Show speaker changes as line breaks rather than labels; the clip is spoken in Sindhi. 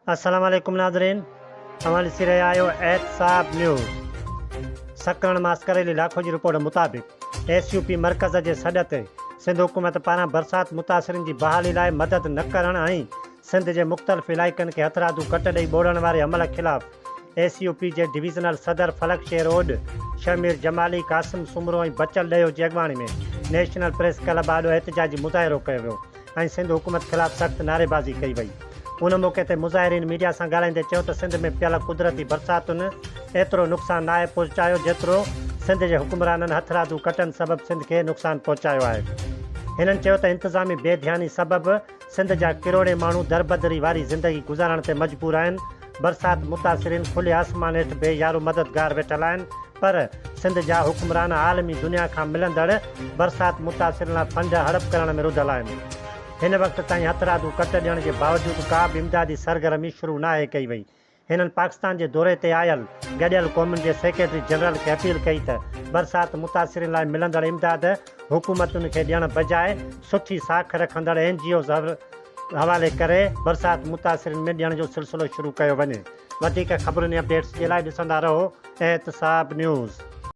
السلام عليڪم ناظرين اوهان ڏسي رهيا آهيو احتساب نيوز سڪرڻ مان عسڪر علي لاکو جي رپورٽ مطابق ايس يو پي مرڪز جي سڏ تي سنڌ حڪومت پاران برسات متاثرين جي بحالي لاء مدد نه ڪرڻ ۽ سنڌ جي مختلف علائقن کي هٿرادو ڪٽ ڏئي ٻوڙڻ واري عمل خلاف ايس يو پي جي ڊويزنل صدر فلڪ شير اوڏ، شهمير جمالي، قاسم سومرو ۽ بچل ڏهيو جي اڳواڻي ۾ نيشنل پريس ڪلب آڏو احتجاجي مظاهرو ڪيو ويو ۽ سنڌ حڪومت خلاف سخت نعريبازي ڪئي وئي. ان موقعي تي مظاهرين ميڊيا سان ڳالهائيندي چيو ته سنڌ ۾ پيل قدرتي برساتن ايترو نقصان ناهي پهچايو جيترو سنڌ جي حڪمرانن هٿرادو ڪٽن سبب سنڌ کي نقصان پهچايو آهي. هنن چيو ته انتظامي بي ڌياني سبب سنڌ جا ڪروڙين ماڻهو دربدري واري زندگي گذارڻ تي مجبور آهن، برسات متاثرين کلي آسمان هيٺ بي يارو مددگار ويٺل آهن پر سنڌ جا حڪمران عالمي دنيا کان ملندڙ برسات متاثرين لاء فنڊ هڙپ ڪرڻ ۾ رڌل آهن. هن وقت تائين هٿرادو ڪٽ ڏيڻ جي باوجود ڪا به امدادي سرگرمي شروع ناهي ڪئي وئي. هنن پاڪستان جي دوري تي آيل گڏيل قومن جي سيڪريٽري جنرل کي اپيل ڪئي ته برسات متاثرين لاء ملندڙ امداد حڪومتن کي ڏيڻ بجاء سٺي ساک رکندڙ اين جي اوز حوالي ڪري برسات متاثرين ۾ ڏيڻ جو سلسلو شروع ڪيو وڃي. وڌيڪ خبرن ۽ اپڊيٽس جي لاء ڏسندا رهو احتساب نيوز.